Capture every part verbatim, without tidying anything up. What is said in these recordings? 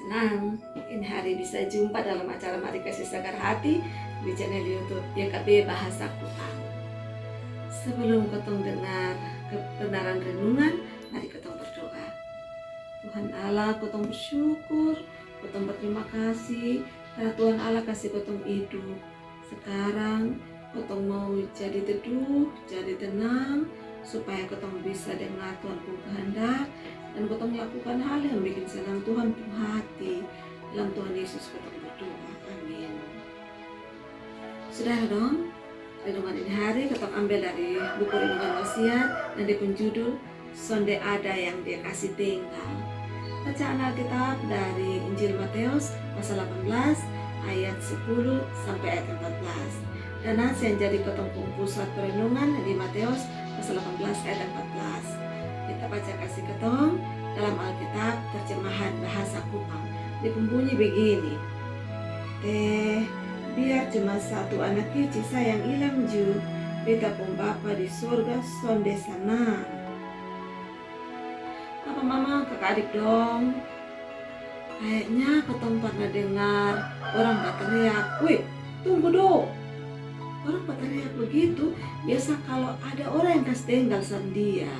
Senang ini hari bisa jumpa dalam acara Mari Kasi Sagar Hati di channel YouTube Y K B Bahasa Kupang. Sebelum kotong dengar kebenaran renungan, mari kotong berdoa. Tuhan Allah, kotong bersyukur, kotong berterima kasih karena Tuhan Allah kasih kotong hidup. Sekarang kotong mau jadi teduh, jadi tenang, supaya kotong bisa dengar Tuhan pung kehendak dan kotong lakukan hal yang bikin senang Tuhan pung hati. Dalam Tuhan Yesus kotong berdoa. Amin. Saudara dong, renungan ini hari kotong ambil dari buku renungan Wasiat dan dia pung judul Sonde Ada Yang Dia Kasi Tinggal. Bacaan Alkitab dari Injil Matius pasal delapan belas ayat sepuluh sampai ayat empat belas. Dan nas yang jadi kotong pung pusat perenungan di Matius pasal delapan belas ayat empat belas. Kita baca kasi kotong dalam Alkitab terjemahan bahasa Kupang. Dia pung bunyi begini. Teh, biar cuma satu anak kici sa yang ilang ju, Beta pung Bapa di sorga sonde sanang. Papa, mama, kaka adik dong, kayaknya kotong parna dengar orang bateriak, "Weh, tunggu do!" Orang bateriak begitu biasa kalo ada orang yang kasi tinggal sang dia.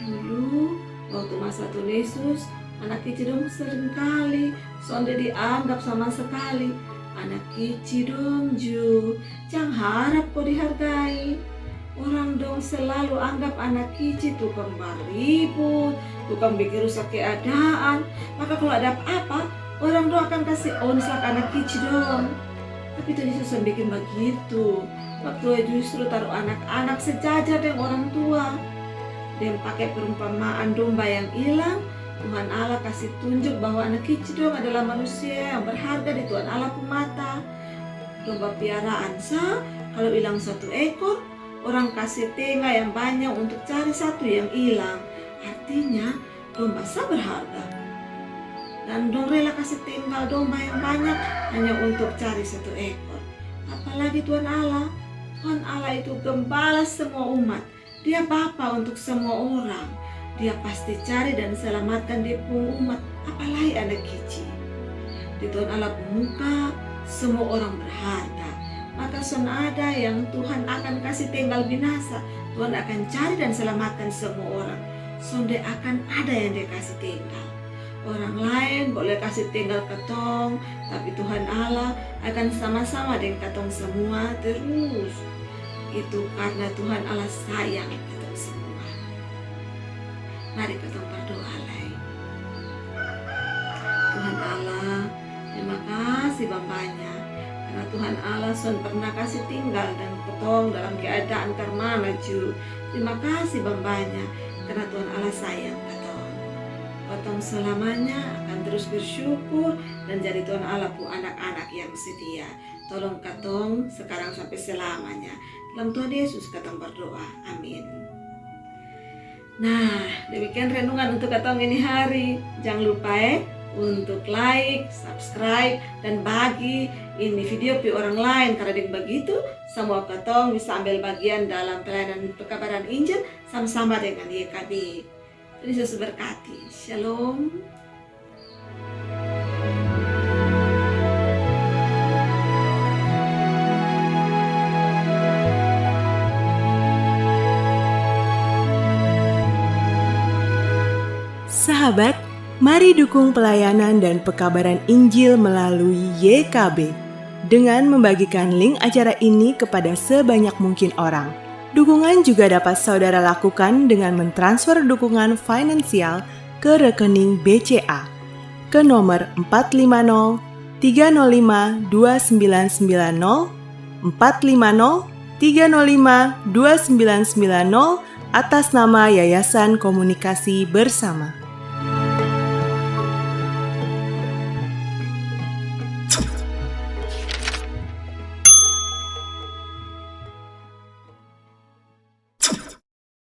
Dulu, waktu masa Tuhan Yesus, anak kici dong sering kali sonde dianggap sama sekali. Anak kici dong ju, jang harap ko dihargai. Orang dong selalu anggap anak kici tukang baribut, tukang bikin rusak keadaan. Maka kalo ada apa-apa, orang dong akan kasi onslak anak kici dong. Tapi Tuhan Yesus seng bikin bagitu. Waktu justru taruh anak-anak sejajar deng orang tua. Deng pake perumpamaan domba yang ilang, Tuhan Allah kasi tunjuk bahwa anak kici dong adalah manusia yang berharga di Tuhan Allah pung mata. Domba piaraan sa, kalo ilang satu ekor, orang kasi tenga yang banya untuk cari satu yang ilang. Artinya, domba sa berharga. Dan dong rela kasi tinggal domba yang banya hanya untuk cari satu ekor. Apalagi Tuhan Allah. Tuhan Allah itu gembala semua umat. Dia Bapa untuk semua orang. Dia pasti cari dan selamatkan dia pung umat, apalagi anak kici. Di Tuhan Allah pung muka, semua orang berharga. Maka son ada yang Tuhan akan kasi tinggal binasa. Tuhan akan cari dan selamatkan semua orang. Sonde akan ada yang dia kasi tinggal. Orang lain boleh kasi tinggal katong, tapi Tuhan Allah akan sama-sama deng katong semua terus. Itu karna Tuhan Allah sayang katong semua. Mari katong berdoa lai. Tuhan Allah, terima kasih bambanya karna Tuhan Allah son pernah kasi tinggal deng katong dalam keadaan karmana ju. Terima kasih bambanya karna Tuhan Allah sayang katong. Katong selamanya akan terus bersyukur dan jadi Tuhan Allah pu anak-anak yang setia. Tolong katong sekarang sampe selamanya. Dalam Tuhan Yesus katong berdoa. Amin. Nah, demikian renungan untuk katong ini hari. Jang lupa e, untuk like, subscribe, dan bagi ini video pi orang lain. Karna deng bagitu, samua katong bisa ambil bagian dalam pelayanan pekabaran Injil sama-sama dengan Y K B. Tuhan Yesus berkati. Shalom. Sahabat, mari dukung pelayanan dan pekabaran Injil melalui Y K B dengan membagikan link acara ini kepada sebanyak mungkin orang. Dukungan juga dapat saudara lakukan dengan mentransfer dukungan finansial ke rekening B C A ke nomor empat lima nol tiga nol lima dua sembilan sembilan nol, empat lima nol tiga nol lima dua sembilan sembilan nol, atas nama Yayasan Komunikasi Bersama.